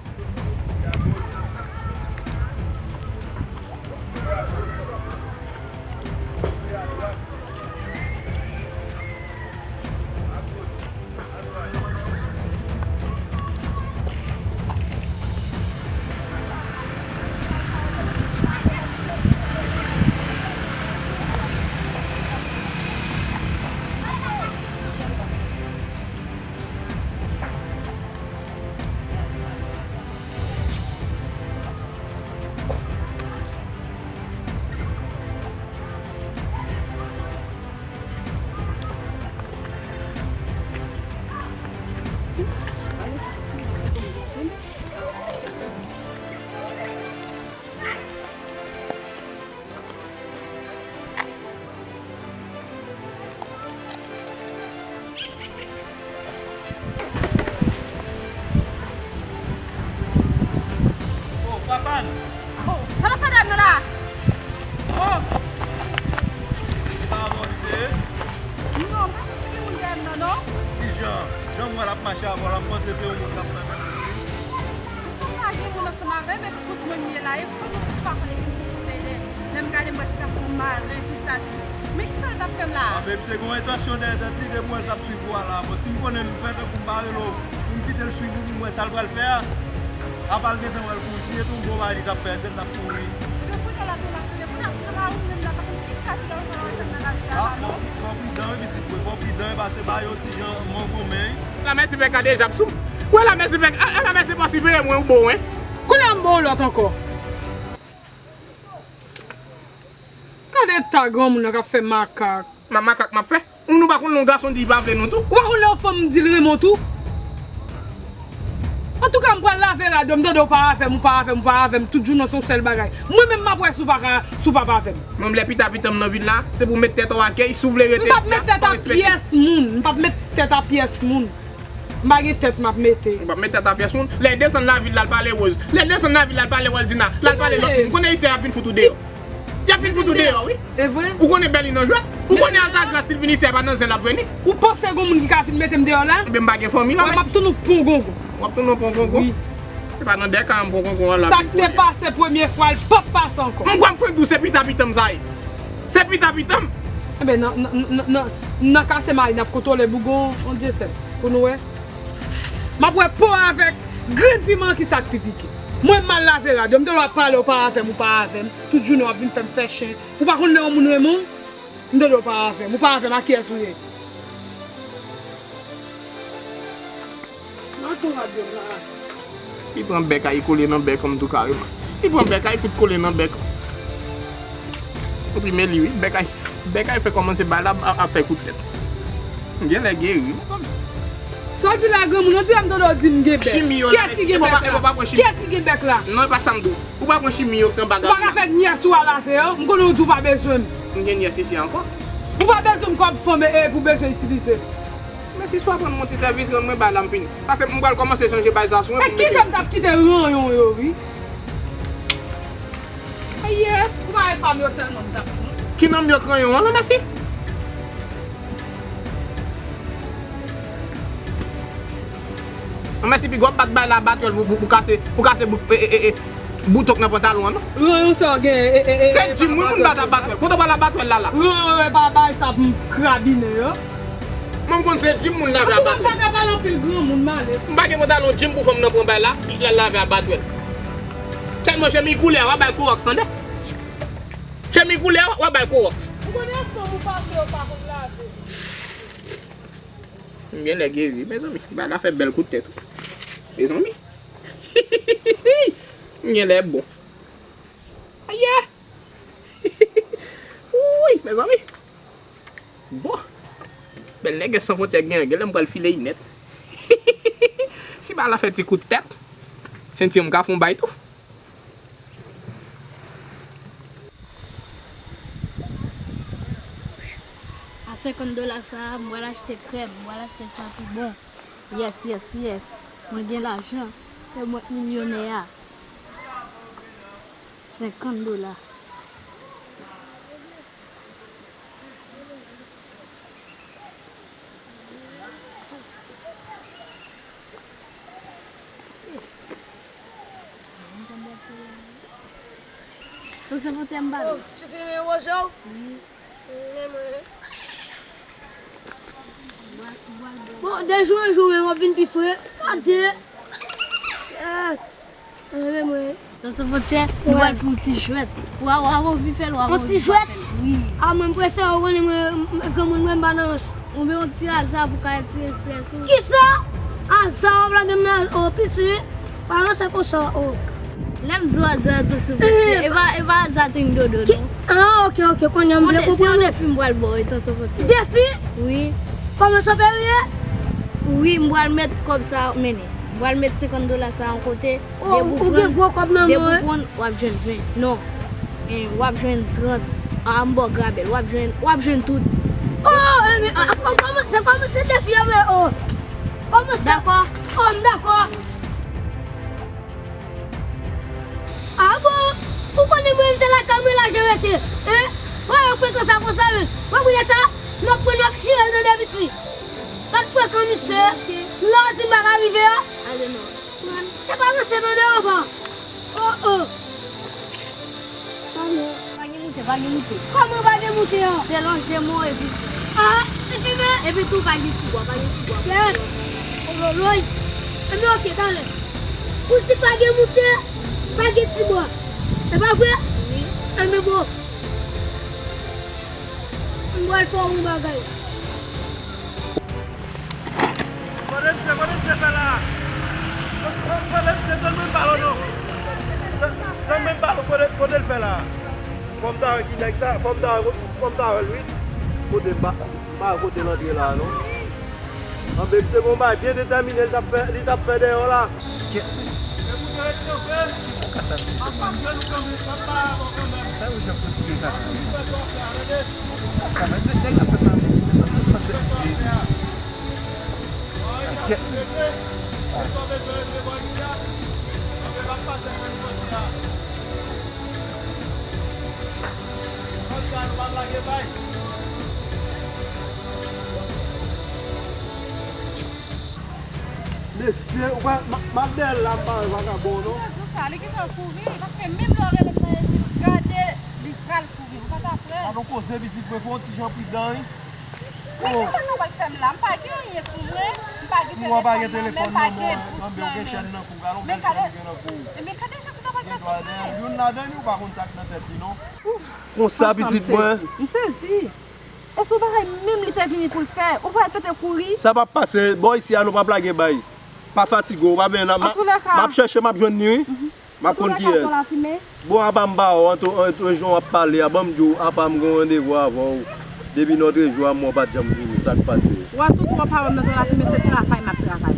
Oh, Fafane! Oh, sa l ap fè dèyè m nan la? Oh! Pa mòde. Non, pa konn si gen moun dèyè m nan, non. Kijan? Jan m wè l ap mache avè w la, m panse se yon moun k ap fè mèt li. Konsa gen moun ansanm avè m, epi kote mwen m ye la, e kote ou pa konnen ki moun pou tande. Lè m gade m wè ti gason maren, vizaj li. Men kisa l t ap fè m la a? Ah, men misye gen yon entansyon dèyè tèt li, depi w wè l t ap swiv ou a la. Bon, si m konnen m fè tankou m pa rele w, pou m kite l swiv ou pou m wè sa l pral fè a. Apa l gentan wè l kouri, si se te yon bon bagay li t ap fè, se l t ap kouri. Men kounye a la tou l ap rele, kounye a se pa ou menm la, pa konn kisa ti gason sa la wè fè m nan lari a la, non. Fò w pridan wi pitit mwen, fò w pridan wi, paske ba yo ti jan mangonmen. Lanmèsi pè ka deja ap sou m. Wè lanmèsi pè, a, a, lanmèsi pa siveye mwen ou bon, wi. Kounye a m ba w lòt ankò. Gade ta granmoun nan k ap fè makak. Ma-, makak m ap fè? Ou nou pa konn lè yon gason di li pa vle nou tou? Ou pa konn lè yon fanm di l renmen w tou? Antouka, m pral lave rad yo, m tande w pa avè m, ou pa avè m, ou pa avè m, tout jounen se yon sèl bagay. Mwen menm m ap wè si w pa ka, si w p ap avè m. Mwen, lè pita pitan m nan vil la, se pou w met tèt ou akèy, si w vle rete isi a, fò w respekte m. M p ap met tèt a pyès moun, m p ap met tèt a pyès moun. M pa gen tèt m ap mete. Ou p ap met tèt a pyès moun. Lè y desann lavil la, l pale Rose. Lè y desann lavil la, l pale Waldina. L al pale lòt moun. Konnen isi a y ap vin fout ou deyò. Y ap vin fout ou deyò, wi. E vre? Ou konnen Berlin nan jwèt? Ou konnen Altagras, si l vin isi a, e pa nan zen l ap vini. Ou panse gon moun ki ka vin mete m deyò la? Ebyen, m pa gen fanmi la, mèsi. M ap tounen w pon gongon. W ap tounen w pon gongon? Wi. Se pa nan dèyè kay an m pon gongon an la. Sa k te pase premye fwa, l p ap pase ankò. M kwè m fwenk di w se pita pitan m sa ye. Se pita pitan m. Enben, nan, nan, nan, nan, nan kase mari, n ap kontwole bougon, on Dye sèl. Pou nou wè. M ap wè po avèk, Grenn piman, ki sa k pi pike? Mwen m al lave rad yo, m te dwe ap pale, w pa avè m, ou pa avè m. Tout jounen w ap vin fè m fè chen. Ou pa konn lè yon moun renmen w? M te dwe w pa avè m, ou pa avè m, a kiyès ou ye? Nan ton rad yo la. Li pran bèk a, li kole nan bèk an tou kareman. Li pran bèk a, li fout kole nan bèk an. Epi men li wi, bèk a, bèk a fè kòmanse bay la ap, ap fè kout tèt. M genlè geri, mezanmi. Sa w di la, granmoun, on dirè m tande w di m gen bèk. Kiyès ki gen bèk la? Kiyès ki gen bèk la? Non, e pa sa m di w. Ou pa pran chimi yo k nan bag la. Ou pa ka fè nyès ou a lave yo. M konnen w di w pa bezwen m. M gen nyès isi ankò. Ou pa bezwen m kòm fanm e, e pou bezwen itilize m. Men si swa pran m yon ti sèvis, rann mwen bay la m fini. Paske m pral kòmanse chanje bay sa sou mwen. E kite m t ap kite ranyon yo, wi. Ayè. Ou pa wè pa m yo sèlman m t ap pran. Ki nan m yo k ranyon an, non, mèsi. Anmèsi, piga w bat bay la batwèl pou, pou, pou kase, pou kase bout, e, e, e, e, bouton k nan pantalon an, non? Ranyon sa w gen, e, e, e, e, se djim wi moun bat a batwèl. Kote w pral a batwèl la, la? Ranyon e pa bay sa pou m krabinen yo. Mwen m konn se djim moun lave a batwèl. Ou pa ka pale anpil granmoun, male. M pa gen pantalon djim pou fanm nan pran bay la, l al lave a batwèl. Sèlman chemiz koulè a, w a bay kowòks tande. Chemiz koulè a, w a bay kowòks. Ou konnen fanm ou pase yo pa konn lave. M genlè geri, mezanmi. Bagay la fè bèl kout tèt wi. Mezanmi. M genlè bon. Ayè. Wouy, mezanmi. Bon. Bèl nèg Sans Frontières gen, genlè m pral file y nèt. Si bagay la fè ti kout tèt, senti m ka fè yon bay tou. A senkant dola sa a, m pral achte krèm, m pral achte sa pi bon. Yes, yes, yes. Mwen gen lajan. E mwen k milyonè a. Senkant dola. Donk se fwontyè m ba nou. Oh, ti fi men wozo. Wi. Men mwen. Bon, de jou an jou, men w ap vin pi fre. Gade. Eh. Anleve mwen. Donk se fwontyè, nou pral fè yon ti jwèt. Wa, wa, w anvi fè l, wa, w anvi fè l. Yon ti jwèt? Wi. A, mwen, m prese, w konnen mwen, m, granmoun mwen, m pa nan ranch. Ou vle yon ti aza pou ka retire estrès ou. Kisa? Aza, w ap lage m nan, o, piti, pa ranse konsa, o. Lè m di w aza, donk se fwontyè. E pa, e pa aza teng dodo, non. A, oke, oke, kounye a m vle konprann. Se yon defi m pral ba w, donk se fwontyè. Defi? Wi. Kòman sa fè riye? Wi, m pral met kòb sa, mennen. M pral met senkant dola sa yon kote. Oh, ou gen gwo kòb nan men w, w ap jwenn ven. Non. Eh, w ap jwenn trant. A, m ba w grabèl. W ap jwenn, w ap jwenn tout. Oh, enben, a, a, kòm, kòmanse, kòmanse defi a, men, oh. Kòmanse. Dakò. Oh, m dakò. A bon? Ou konnen mwen, m se lakay mwen la, je rete. Hein? Wè, w frekan sa konsa, men. Wè, mwen sa, m ap pran, m ap chire l nan de piti. Gad frekan misye. Lè w di m pa ka rive a. Ale non. Se pa ranse tande anvan. Oh, oh. Pa gen moute, pa gen moute. Kòman pa gen moute an? Se lonje mwen epi. Ah, ti fi men. Epi tou pa gen ti bwa, pa gen ti bwa. Kèt. Ololoy. Enben oke, talè. Ou di pa gen moute, pa gen ti bwa. Se pa vre? Wi. Enben bon. M pral fè w yon bagay. Kote misye, kote misye fè la? Kote misye, tann mwen m pale w non. Tann mwen m pale w, kote, kote l fè la? Fò m ta wè ki nèg sa, fò m ta wè, fò m ta wè l wi. Kote m pa, m pa wè kote l antre la non. Anben misye gon bagay byen detèmine li t ap fè, li t ap fè dèyè w la. Kèt. Sa yo jan pou tire kaka. Kaka, men nèg la fè nan men, men nan fè tèt misye. Kèt. Mesye, ou pa, m, m ap dèyè l la, m pa wè vagabon non. Li te di w sa, li gentan kouri, paske menm lè w rele m nan epi l gade, li pral kouri, ou pa ta prè. Gad on koze pitit mwen, fè on ti jan pridan wi. Men kisa nou pral fè m la? M pa gen anyen sou mwen, m pa gen telefòn nan men, m pa gen bous nan men. Men gade, men gade jan kouta pral fè sou mwen. Youn ladan yo, ou pa konn sa k nan tèt li non. Konsa pitit mwen. M sezi. E se yon bagay menm li te vini pou l fè. Ou pral pete kouri. Sa p ap pase. Bò isi a nou p ap lage bay. Pa fatige w, pa benyen. M ap chèche, m ap jwenn li wi. M ap konn kiyès. Bon, apa m pa wè w, antre jan w ap pale a, ban m di w, apa m gen yon randevou avè w. Depi nòtrejou a, mwen w pa t janm vini, sa k pase? Ou wè tout wè w pa wè m nan ton lafimen, se travay m ap travay.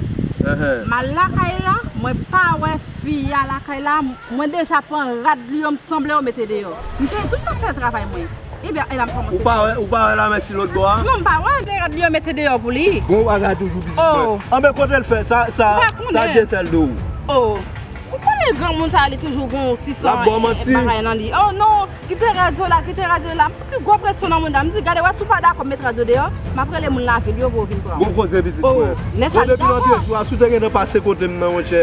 M al lakay la, mwen pa wè fi a lakay la, mwen deja pran rad li yo, m sanble yo mete deyò. M te di w m ap fè travay mwen. Ebyen, e la m kòmanse. Ou pa wè, ou pa wè Lamèsi lòt bò a? Non, m pa wè. Li rad li yo mete deyò pou li. Gon bagay toujou pitit mwen. Anben kote l fè sa, sa, sa Dyesèl di w? Oh. Ou konnen granmoun sa li toujou gon ti san bagay nan li. Oh non, kite radyo la, kite radyo la. M pran pi gwo presyon nan moun la. M di, gade, wè si w pa dakò m met radyo deyò, m ap rele moun lavil yo pou yo vin pran w. Gon koze pitit mwen. Bon, depi lòt jou a, si w te gentan pase kote m nan, monchè,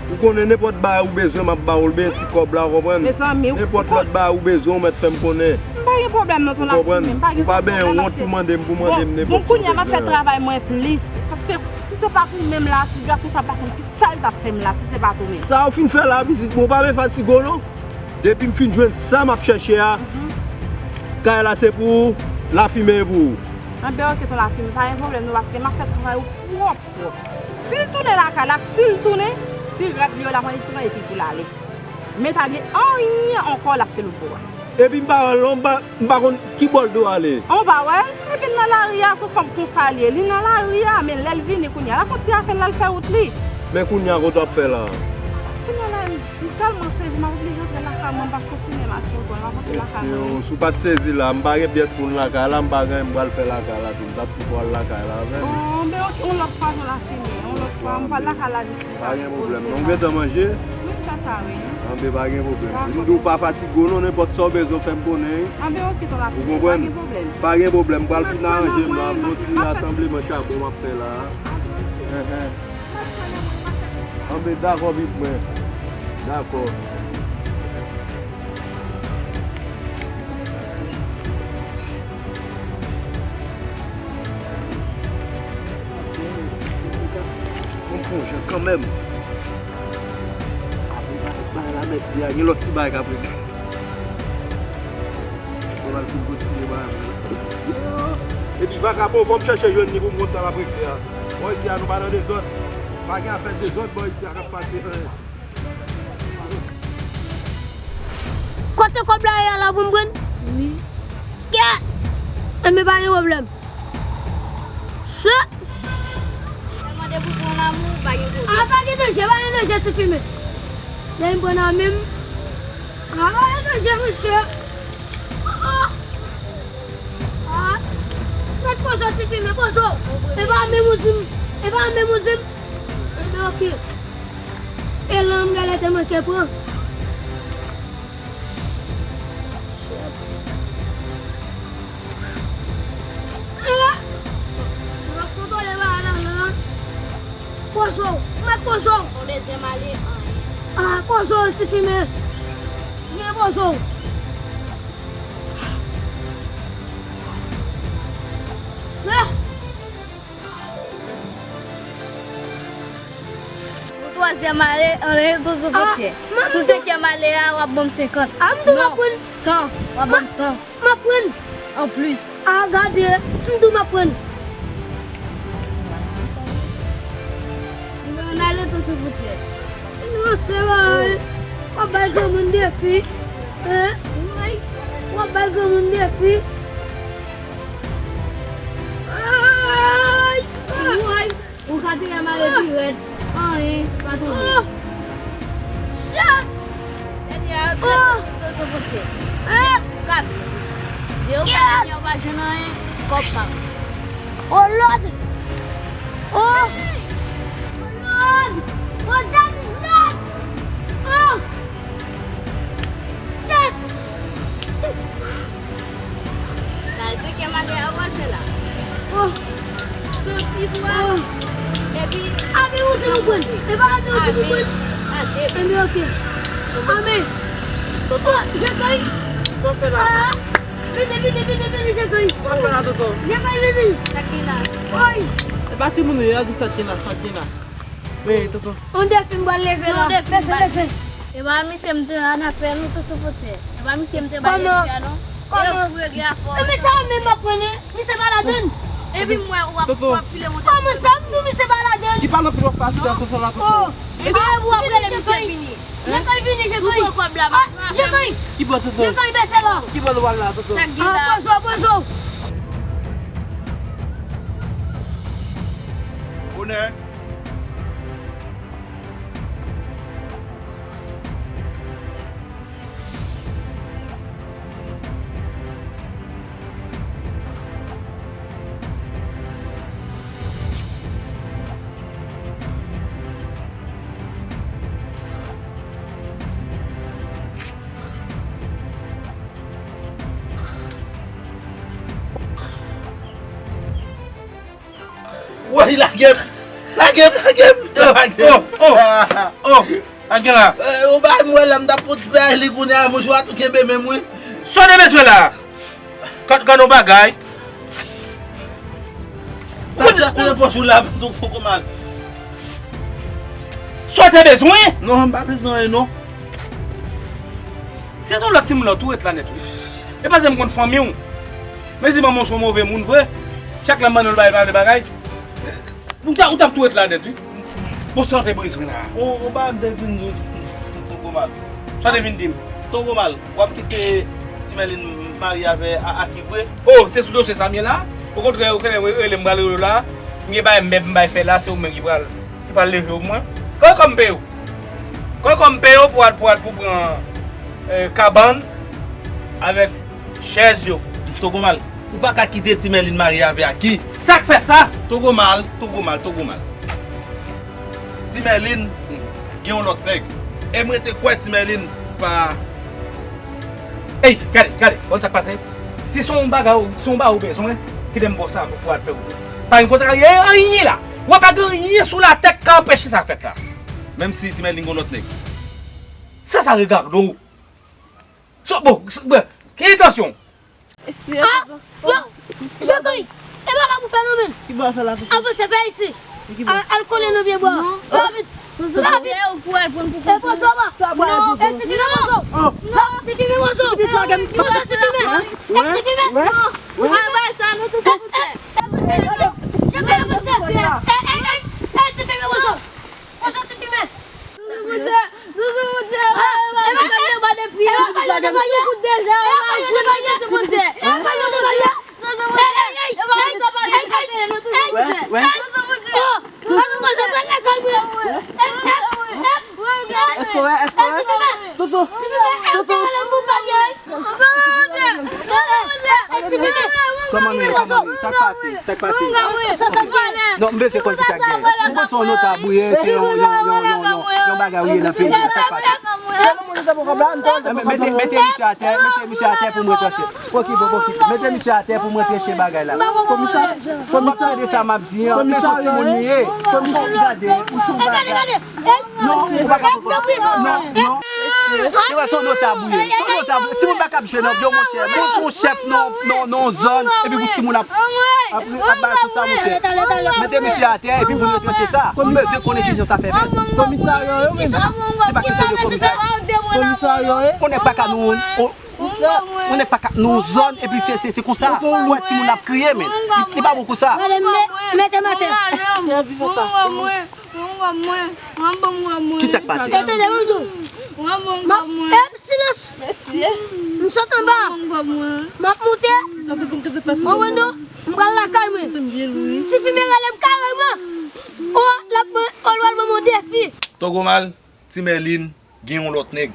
ou konnen nenpòt bagay ou bezwen, m ap ba w l, benyen ti kòb la, ou konprann? Nenpòt lòt bagay ou bezwen, ou mèt fè m konnen. M pa gen pwoblèm non, ton lafimen, m pa gen pwoblèm. Ou pa benyen wont pou mande m, pou mande m nenpòt sa w bezwen. Bon, kounye a m ap fè travay mwen plis, paske si se pa pou menm la, ti gason sa pa konn ki sa l t ap fè m la, si se pa pou menm. Sa w fin fè la, pitit mwen, ou pa vle fatige w non. Depi m fin jwenn sa m ap chèche a, kay la se pou ou, lafimen e pou ou. Anben oke ton lafimen, pa gen pwoblèm non, paske m ap fè travay ou pwòp, pwòp. Si l tounen lakay la, si l tounen, ti rad li yo la pran li tounen epi pou l ale. Men pa gen anyen ankò l ap fè lòt bò a. Epi m pa wè l non, m pa, m pa konn ki bò l dwe ale. An, w pa wè l? Epi l nan lari a, se yon fanm konsa l ye. Li nan lari a, men lè l vini kounye a, l ap fè yon ti afè l, l al fè wout li. Men kounye a, kote w ap fè la? Kounye a la, m tèlman sezi, m ap oblije antre lakay mwen, m p ap kontinye mache ankò, m ap antre lakay mwen. Mesye o, si w pa t sezi la, m pa gen pyès moun lakay la, m pa gen anyen m pral fè lakay la tou, m t ap tou pral lakay la avè m. Oh, men yon, yon lòt fwa, jan l ap fini, yon lòt fwa, m pral lakay la jis pou m ka poze la. Pa gen pwoblèm non, ou gentan manje? Wi, m fè sa, wi. Anben, pa gen pwoblèm. M di w pa fatige w non, nenpòt sa w bezwen, w fè m konnen wi. Anben, oke, ton lafimen, pa gen pwoblèm. Ou konprann? Pa gen pwoblèm, m pral fin aranje m la, yon ti rasanbleman chabon m ap fè la. Enhen. Anben, dakò, pitit mwen. Dakò. Bon, bon, jan kanmenm. Apre bagay la, mèsi a, gen lòt ti bagay k ap regle. Bon, l al fin kontinye bagay la. Epi vakabon, fò m chèche jwenn li pou m konn sa l ap regle a. Bò isi a, nou pa nan dezòd. Pa gen afè dezòd bò isi a k ap pase. Kote kòb la ye a la pou m pran? Wi. Kèt! Enben, pa gen pwoblèm. Se. Mwen mande pou pran nan men w, pa gen pwoblèm. A, pa gen danje, pa gen danje, ti fimen. Lè m pran nan men m. A, pa gen danje, mesye. Oh, oh. A, mèt poze w, ti fimen, poze w. E pa menm ou di m, e pa menm ou di m. Enben, oke. E lan m genlè te manke pran. Mwen kontwole bagay la, la. Poze w, mwen poze w. Yon dezyèm ale, anyen. A, poze w, ti fimen. Ti fimen, poze w. Fè. Pou twazyèm ale, anyen tou sou fwontyè. Sou senkyèm ale a, w ap ban m senkant. Non, san. W ap ban m san. M ap pran. Anplis. A, gade, m di w m ap pran. Nimewo n ale tou sou fwontyè. Non, se pa w ap bay granmoun defi. Hein? W ap bay granmoun defi. Ay! Ay! Ou katriyèm ale pi rèd. Anyen pa tonbe. Dènye a, yo tou sou fwontyè. Kat. Deyo kat dènye a, ou pa jwenn anyen. Kòb pa. Oh Lord! Oh! Oh Lord! Oh, that is Lord! Oh! Tèt! Sa e senkyèm ane a w ap fè la. Oh. Santi bwa. Oh. Epi. Amen, ou di ou pran. E pa amen, ou di ou pran. Amen. Amen, ok. Amen. Oh, je gagne. Ah. Vini, vini, vini, vini, Jekri. Sa k fè la, tonton? Jekri, vini. Sa k gen la? Oy! E pa timoun yo, di sa k gen la, sa k gen la. Vini, tonton. On defi m pral leve la. Leve, leve. E pa misye m te ann afè nou tou sou fwontyè. E pa misye m te bay defi a non. E yo pou regle afè w. E men sa menm m ap pran, misye pa ladann. Epi m wè w ap, w ap file monte. Kòman sa m tou misye pa ladann? Ki pa nan pil w ap pase la, tonton la, tonton. Epi w ap rele misye vini. Jekri vini, Jekri. Sou pran kòb la, pa pran afè m. Jekri. Ki bò, tonton? Jekri, bese la. Ki bò nou pral la, tonton? Sa k gen la? Poze w, poze w. Bonè. Woy, lage m! Lage m, lage m! Lage m! Oh, oh, oh, oh. Sa gen la? Eh, ou bay mwen la, m t ap fout bay li kounye a, mouchwa tou kenbe men m, wi. Sa w te bezwen la? Gad, gad yon bagay. Sa, sa te nan pòch ou la, tonton Komal. Sa w te bezwen? Non, m pa bezwen anyen, non. Se yon lòt timoun la, ou tou ret la nèt, wi. E pa se m konn fanmi w. Men si manman w se yon move moun vre, chak lè m mande w l bay, bay bagay, ou ta, ou t ap tou ret la nèt, wi. Bon, sa w te bezwen la? Ou, ou pa m te vin di w, Tonton Komal. Sa w te vin di m? Tonton Komal, w ap kite Ti Mèlin marye avè a, Aki vre? Oh, se sou dosye sa m ye la? Okontrè, ou konnen rele m pral rele w la. M gen bagay m bay fè la, se ou menm ki pral, ki pral leve w pou mwen. Kòman m peye w? Kòman m peye w pou al, pou al, pou pran, eh, kabann avèk chèz yo? Tonton Komal, ou pa ka kite Ti Mèlin marye avè Aki. Sa k fè sa? Tonton Komal, Tonton Komal, Tonton Komal. Ti Mèlin gen yon lòt nèg. E m rete kwè Ti Mèlin pa... Ey, gade, gade, konn sa k pase? Si se yon bagay, se yon bagay ou bezwen, kite m ba w sa pou, pou al fè wout ou. Pa gen kontrarye anyen la. Ou pa gen anyen sou latè k ka anpeche sa fèt la. Menm si Ti Mèlin gen yon lòt nèg. Sa, sa regade w. So, bon, s-, bon, ki entansyon? Ah, yo, Jekri, e pa la pou fè non, men. Ki bò fè la, tonton? Avanse, fè isi. Al kole nan pye bwa. Rapid. Rapid. Ou pou al pran pou... E pozo, pa. Non, e ti fimen pozo. Non, ti fimen pozo. Pozo, ti fimen. E ti fimen. Non. Al bay sa, nou tou se pou tè. Jekri, avanse. E, e, e, e, ti fimen pozo. Pozo, ti fimen. Èske w wè? Èske w wè? Toutou! Toutou! Kòman nou ye? Kòman nou ye? Sa k pase? Sa k pase? Non, m bezwen konn kisa k genyen. M panse w notab ou ye, se yon, yon, yon, yon, yon, yon bagay ou ye nan peyi a. Sa k pase? Mete, mete misye atè, mete misye atè pou m retranche. Okipe, okipe. Mete misye atè pou m retranche bagay la. Komisè, komisè, tande sa m ap di an. Men se yon timoun li ye. Komisè, gade, ou se yon bagay. Non, ou pa ka pran. Non, non. Se vre, se yon notab ou ye. Se yon notab. Timoun pa ka ap jwe nan vye w, monchè. Bon, se yon chèf nan, nan, nan yon zòn. Epi pou timoun ap, ap, ap bay konsa, monchè. Mete misye atè, epi pou nou retranche sa. M bezwen konnen kijan sa fè fèt. Komisaryo yo menm. Se pa kesyon de komisaryo. Komisaryo yo. On nèg pa ka nou, on, on nèg pa ka nou zòn, epi se, se, se konsa. Ou wè timoun ap kriye, men. Li, li pa bon konsa. Mete m atè. Kisa k pase? Tande, bonjou. M ap, ep, silans. M sot anba. M ap moute. Mwen wè nou, m pral lakay mwen. Ti fimen rele m kareman. O, l ap ban, o, l pral ban m yon defi. Togo mal, Ti Mèlin gen yon lòt nèg.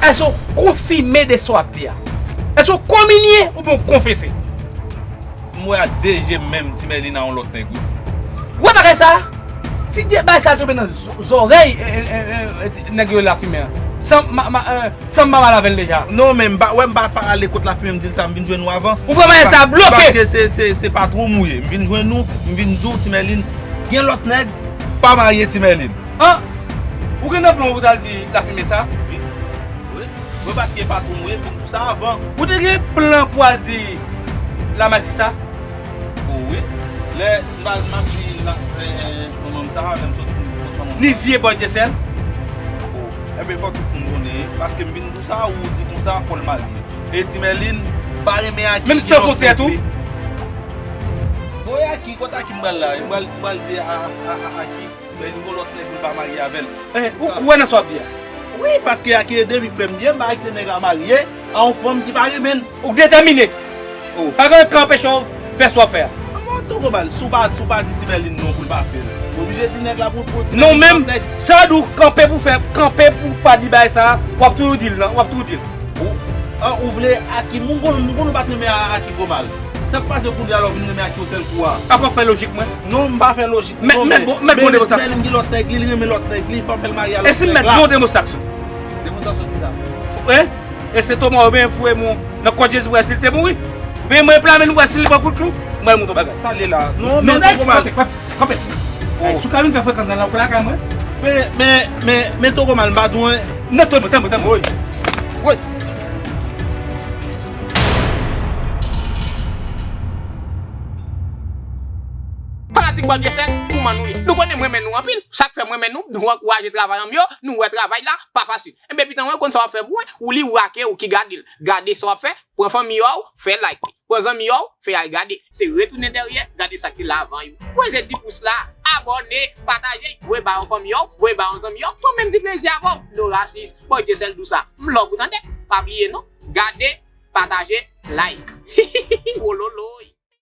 Èske w konfime de sa w ap di a? Èske w konminye oubyen w konfese? M wè ak de je m menm Ti Mèlin a yon lòt nèg, wi. Ou wè bagay sa a? Si de bagay sa a tonbe nan z-, zòrèy, e, e, e, e, e, nèg yo Lafimen an, san m pa, ma, e, san m pa mal avè l deja. Non, men m pa, wè m pa, pa ale kot Lafimen, m di l sa, m vin jwenn ou avan. Ou fè bagay sa a bloke! Paske se, se, se patwon m ou ye. M vin jwenn ou, m vin di w, Ti Mèlin gen lòt nèg, pa marye Ti Mèlin. An! Ou gen nan plan w pou t al di Lafimen sa? Wi. Wi. Mwen paske patwon mwen vin di sa avan. Ou te gen plan pou al di lamajistra? O wi. Lè m al, m ap di la, eh, manman m sa, lè m sot sou chanm. Ni vye bòy Dyesèl? O, enben fò tout moun konnen, paske m vin di sa, ou di konsa, fò l marye. E Ti Mèlin pa renmen Aki. Menm san fwontyè tou? Voye Aki, kote Aki m pral la? M pral, m pral di a, a, a, Aki. Ti Mèlin gon lòt nèg, li pa marye avè l. Eh, ou kwè nan sa w ap di a? Wi, paske Aki e demi frè m li ye, m pa kite nèg la marye a yon fanm ki pa renmen l. Ou detèmine. O. Pa gen anyen k anpeche w fè sa w ap fè a. Bon, Tonton Mal, si w pa, si w pa di Ti Mèlin non pou l pa fè l, ou oblije di nèg la pou, pou Ti Mèlin. Non, menm sa w di w kanpe pou fè, kanpe pou pa di bagay sa a, w ap toujou di l, non, w ap toujou di l. Ou, an, ou vle Aki, moun konn, moun konn ou pa t renmen a, Aki Gomal. Sa k pase kounye a la w vin renmen Aki yon sèl kou a? Apa w fè lojik mwen? Non, m pa fè lojik ou non, men, men, men, men, men, men, men, men, men, men, gen lòt nèg li, li renmen lòt nèg li, fò fè l marye a lòt nèg la. E si m mèt di w yon demonstraksyon? Demonstraksyon ki sa? Hein? Estomak ou byen foure m nan kò Jezi pou wè si l te mouri. Oubyen mwen plame l pou wè si l pran kout klou. Mwen montre w bagay. Sa l ye la? Non, non, men Tonton Mal. Kanpe, kanpe, kanpe. Oh. Ay, si w ka vin fè frekans nan lakay mwen. Men, men, men, men Tonton Mal, m pa di w anyen. Non, tanpri, tanpri, tanpri. Woy. Woy. Fanatik Bob Dyesèl, kouman nou ye? Nou konnen m renmen nou anpil. Sa k fè m renmen nou, nou ankouraje travay an m yo, nou wè travay la pa fasil. Enben, pitan mwen, konn sa w ap fè pou mwen, ou li ou rake, ou ki gade l. Gade sa w ap fè, pran fanmi w, fè like. Pran zanmi w, fè al gade. Se retounen dèyè, gade sa k te la avan yo. Peze ti pous la, abòne, pataje, voye ba yon fanmi w, voye ba yon zanmi w, pran menm ti plezi avè w. No rasis, Bob Dyesèl di w sa. M love ou tande, pa bliye non. Gade, pataje, like. Wololoy.